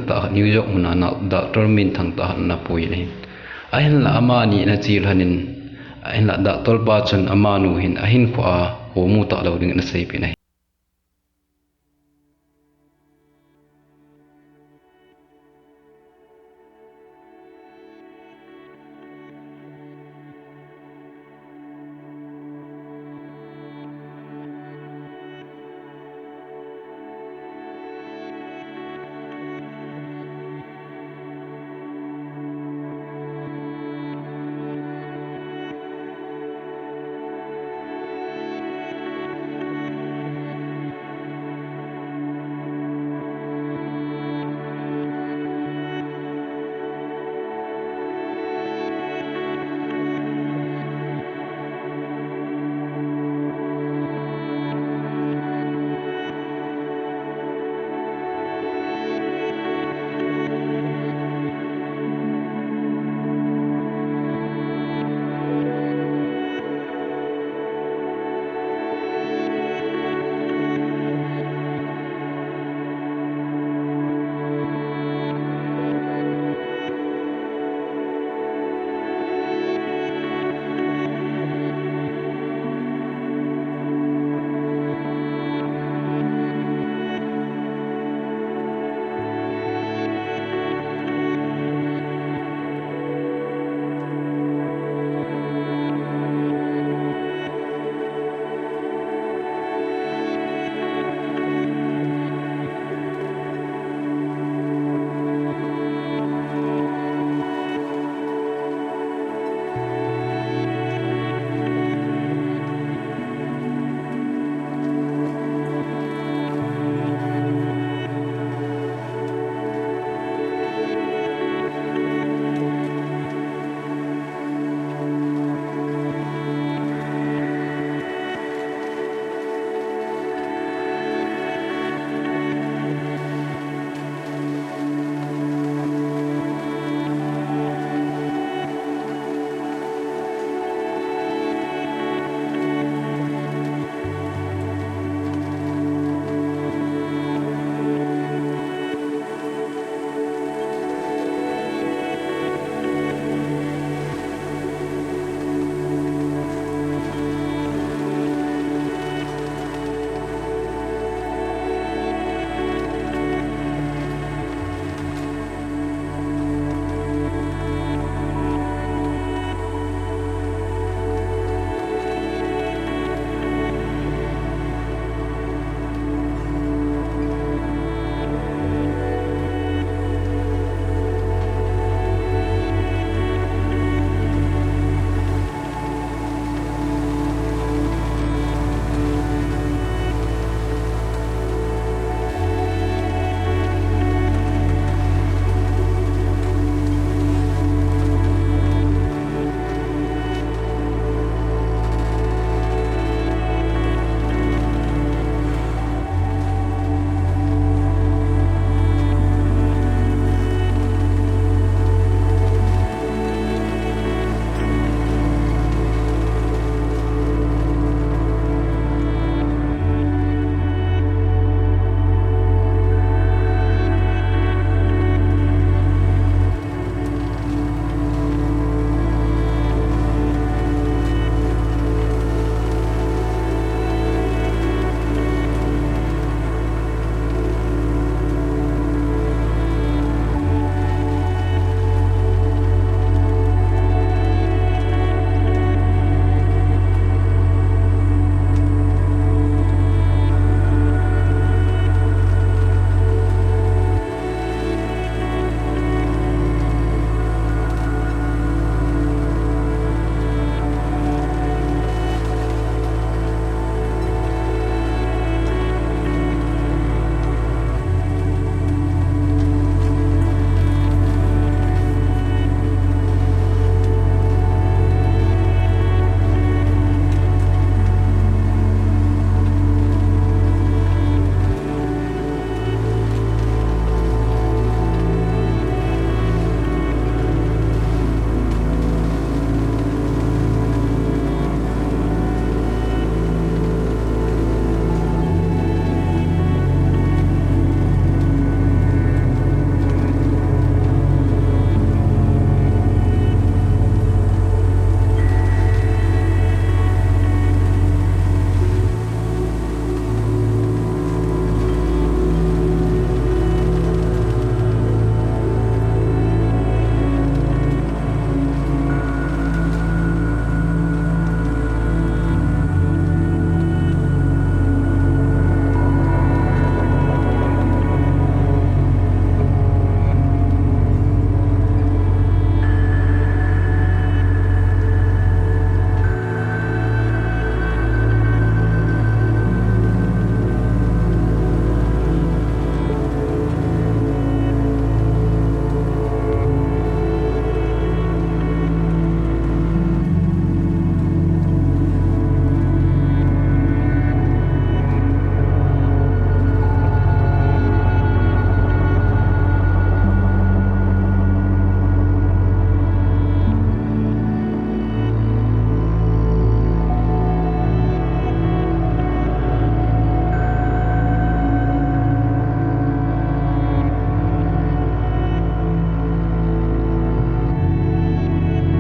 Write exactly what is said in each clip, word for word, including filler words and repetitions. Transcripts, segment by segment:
tah khat New York muna na doctor minthang tah khat ana pui in ahin. Ahinla amani ana che lhonin, ahinla doctor pa chun amanu hin ahinkhoa homu talou ding ana seipeh in ahi.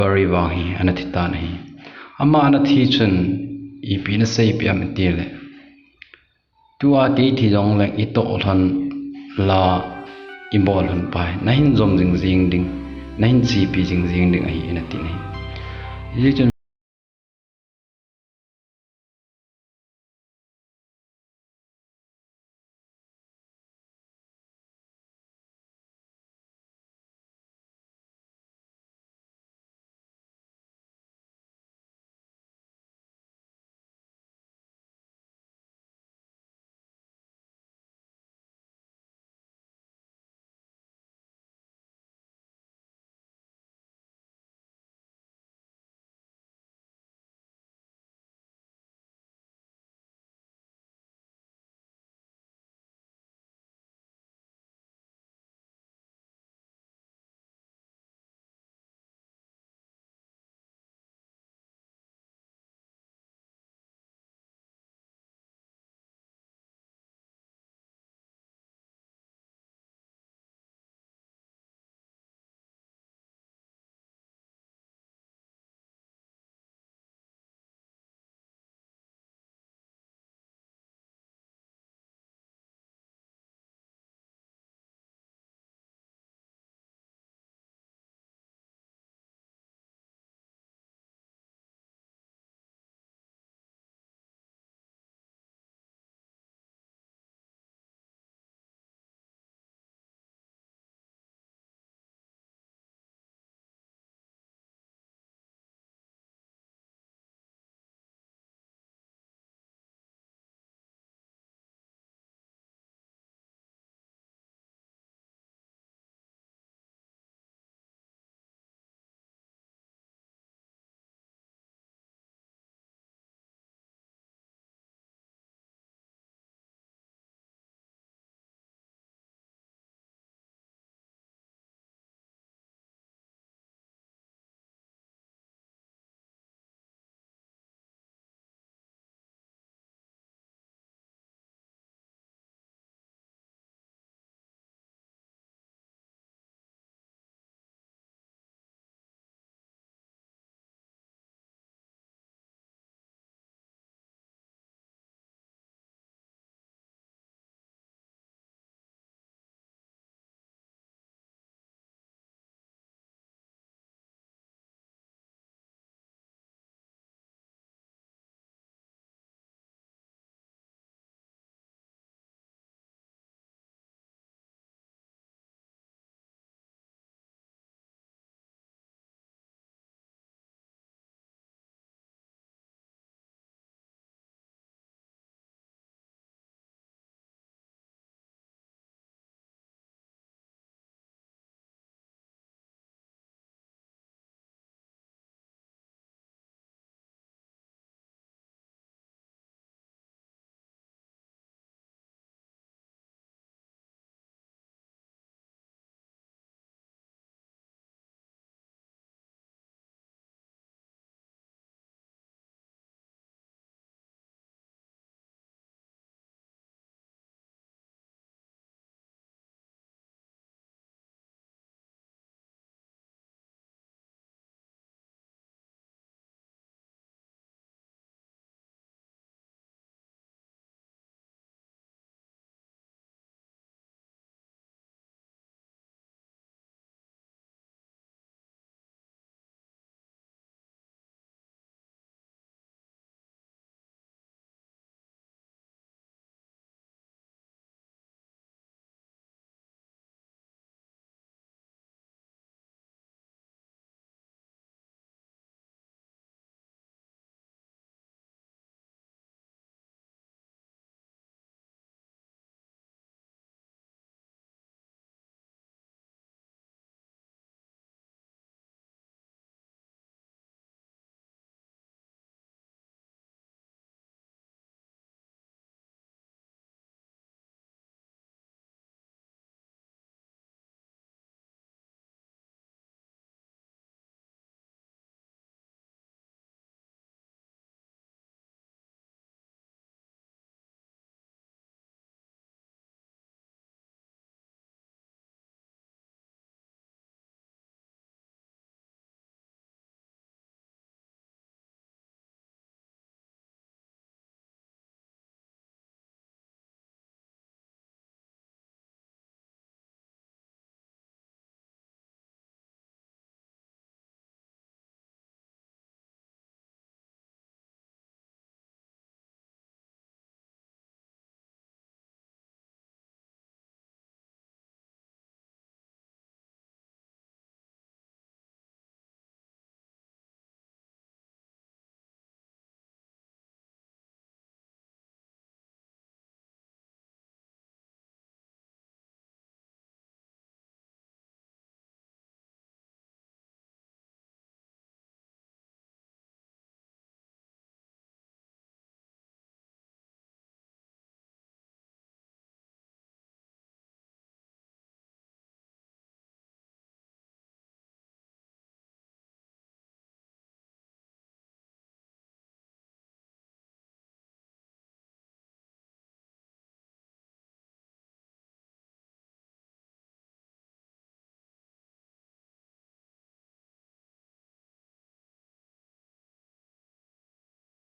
February vang hi ana thi tan ahi. Ama ana thi chun ipi ana seipeh em itile, tua kei thi jongle itoh lhon la ibol lhon pa hi nahin jom jing jing ding, nahin chepi jing jing ding ahi, ana tin ahi. Hijeh chun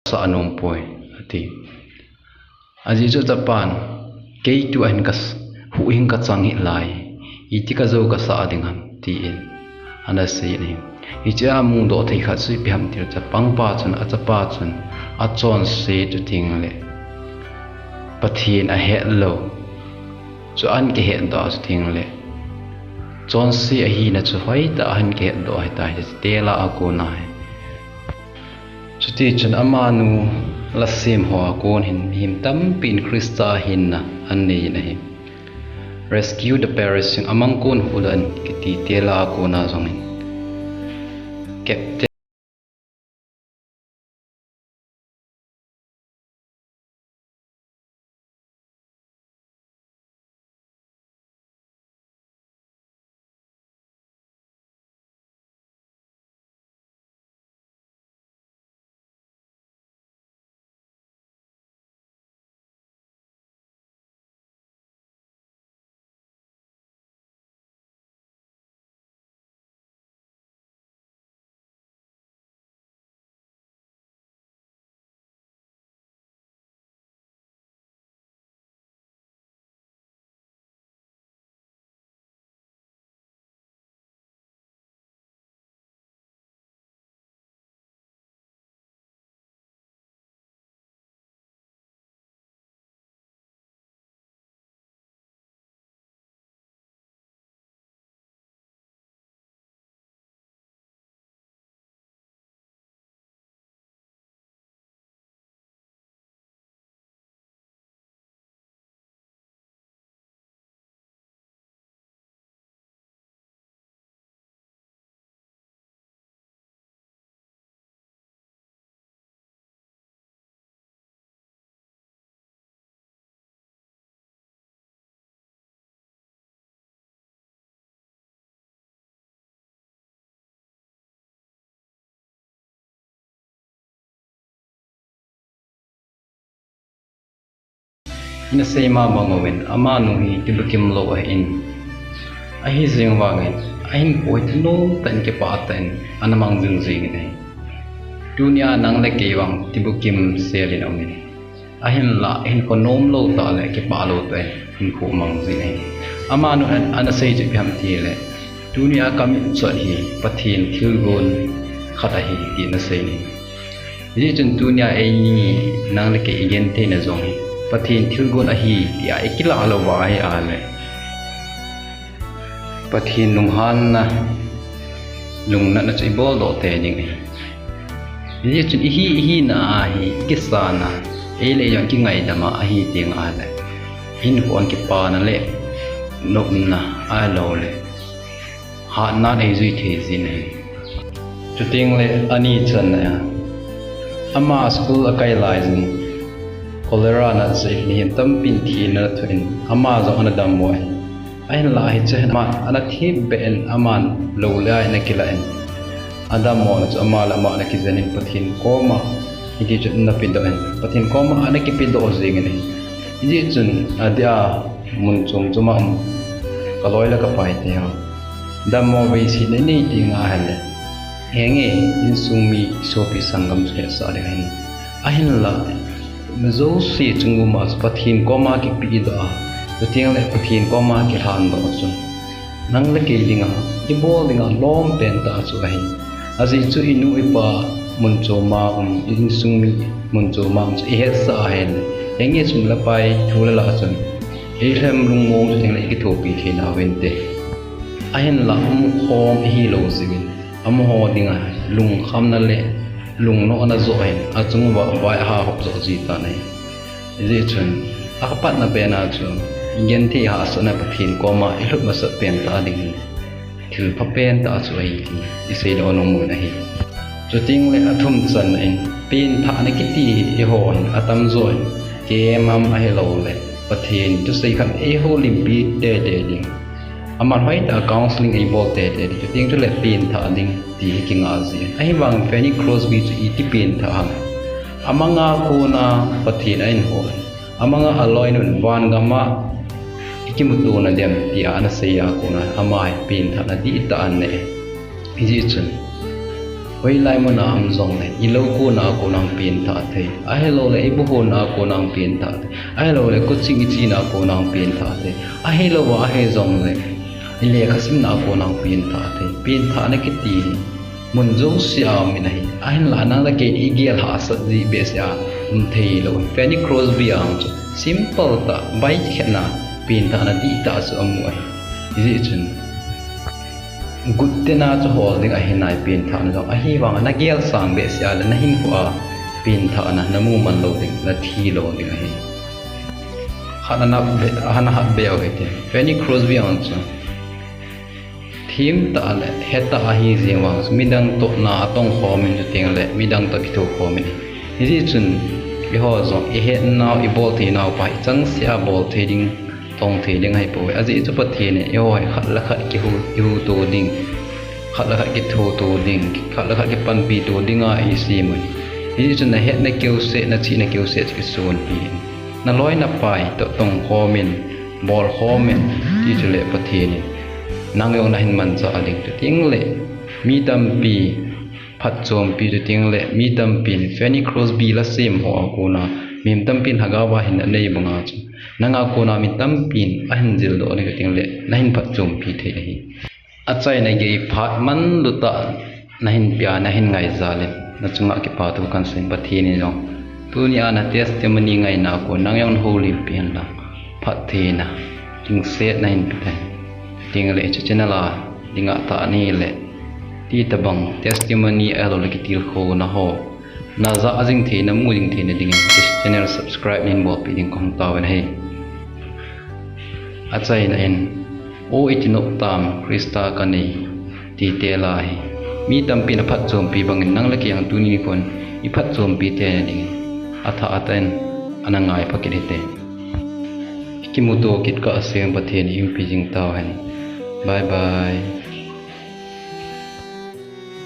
sah nom poi, ati. Ajeh chu achapan, kei tua hin ka s-, huhhing ka chang hih lai, iti ka jou ka sah ding ham, tin ana sei in ahi. Hichea amudoh thei khat chu ipi ham itile, chapangpa chun, achapa chun, achonse chuteng le Pathen ahet lou chu ahin kihetdoh a chuteng le, chonse ahina chu hoitah a ahin kihetdoh ahitai, tela a kona hi. Chutichun amanu lhasetna ho a kon hin mihem tampin Christa hinna anei in ahi. Rescue the Perishing, amang kon huhdoh in kiti tela a kona jong hin. Captain Ina sei mama ngovin, amanu hi tibukim lou ahin. Ahi jeng vangin, ahin poi thanom tah in kipah tah in, ana mang jing jing in ahi. Tunia nang le kei vang tibukim sel in aum in. Ahinlah, hinkho nom lou tah le kipah lou tah in, hinkho mang jing ahi. Amanu hin, ana sei chu ipi ham itile, tunia ka mitchot hi, Pathen thilgon khat ahi, tin ana sei in ahi. Hijeh chun tunia eini nang le kei i gentheina jong hi Pathen thilgon ahi tia i kilah lou va ahi a le, Pathen lunghanna, lungnatna chu i boldoh tei ding ahi. Hijeh chun i hi, i hina ahi, i kisana, ei le ei jong kingaidam a ahi teng a le, hinkho a kipana le nopna ahilou le hatna in ei jui thei jin ahi. Chuteng le ani channa a, ama school a kai lai jin cholera nat jeh in mihem tampin thina ana thoh in, ama jong ana dammo ahi. Ahinlah hiche hin ama ana thip beh in, aman lou le ai ana kilah in, adammo na chu ama le ama ana kijen in Pathen koma, hiti chun ana pedoh in, Pathen koma ana kipedoh jeng in ahi. Hijeh chun adeh a mun chom chom a um ka loi le ka pai te ho, dammo vei se nei nei teng ahile, henge insung mi sopi sanggam chu hetsah ding ahin. Ahinlah, mi jouse chung uva chu Pathen koma kipedoh a, chuteng le Pathen koma kilhandoh chu nang le kei dinga, i bol dinga lom pen tah chu ahi. Ajeh chu i nu i pa mun chom a um, i insung mi mun chom a um chu i hetsah ahile, henge sum le pai thu le la chun, i lhem lungmong chuteng le i kithopi thei nau vinte. Ahinlah umkhom i hi lou jeh in, amaho dinga lungkhamna le lungnohna joh hin achung uva vai aha hop joh ji tan ahi. Hijeh chun, akipatna pen a chu, i genthei hahsatna Pathen koma i lhut masat pen tah ding hi thil pha pen tah chu ahi ti i seidoh nom u ahi. Chuteng le athum channa in, penthahna kiti hi eiho hin atamjo in, camp ham ahilou le Pathen thusei khat in ei houlimpi tei tei ding, aman hoitah a counselling ei bol tei tei ding, chuteng chule penthah ding ti hi kingah jin. Ahivangin Fanny Crosby chu iti penthah ham? Amanga kona Pathen ahin hol, amanga aloinun vangam a i kimuto nadem tia ana sei a kona ama hi penthahna dihtah anei. Hijeh chun Hoilai muna um jongle, ilou kona a kona hung pengthah thei. Ahilouleh ibu hon a kona hung pengthah thei. Ahilouleh coaching ichena a kona hung pengthah thei. Ahilouva ahi jongle, ilekha simna a kona hung pengthah thei. Pengthahna kiti hi mun jousea um in ahi. Ahinla nang le kei igel hahsat jeh behseh a um theilou. Fanny Crosby a chu simple tah, bai kikhetna, pengthahna dihtah chu amu ahi. Hijeh chun, guttena chu hol ding ahi nai pengthahna jong. Ahivanga nagel sang behseh a le nahinkhoa pengthahna namu man lou ding, nathi lou ding ahi. Khat ana be, ana hat be u hite. Fanny Crosby a chu themtah le hetah ahi jeng vang chu midang toh na atong khomin chuteng le midang toh kitho khomin ahi. Hijeh chun eiho jong ihetnau, ibol theinau pa hi changseh a bol thei ding, tong thei ding ahipouve. Ajeh chu Pathen in eiho hi khat le khat kihu, kihuto ding, khat le khat kithoto ding, khat le khat kipanpito dinga eisem u ahi. Hijeh chun nahetna keuseh, nachihna keuseh chu kisonpi in, naloi napai toh tong khomin, bol khomin, tichule Pathen in nang jong nahin mangcha ding, chuteng le mi tampi phatchompi, chuteng le mi tampin Fanny Crosby la sem ho a kona mihem tampin lhagaova hinna anei banga chu nanga kona mi tampin ahin jildoh ding, chuteng le nahin phatchompi thei ahi. Achaina gei phat manlutah nahin pea, nahin ngaijal in, nachunga kipathu kahin seiyin. Pathen in jong tunia na testimony ngaina a kon nang jong nahoulimpi hen lang, phattheina, lungsetna nahin pe tan. Chuteng le hiche channel a dinga tah nahile, hitobang testimony ahiloule kitilkhouna ho najah jing theina, namu jing theina dingin hiche channel subscribe nahin bolpeh ding kahung taovin ahi. Achaina in, O iti nop tam, Christa kanei, ti tela hi mi tampin aphatchompi bangin nang le kei jong tuni nikho in iphatchompi theina dingin athah tah in ana ngaipha kit hite. Ikimuto kit kahsen Pathen in eiumpi jing tauhen. Bye bye.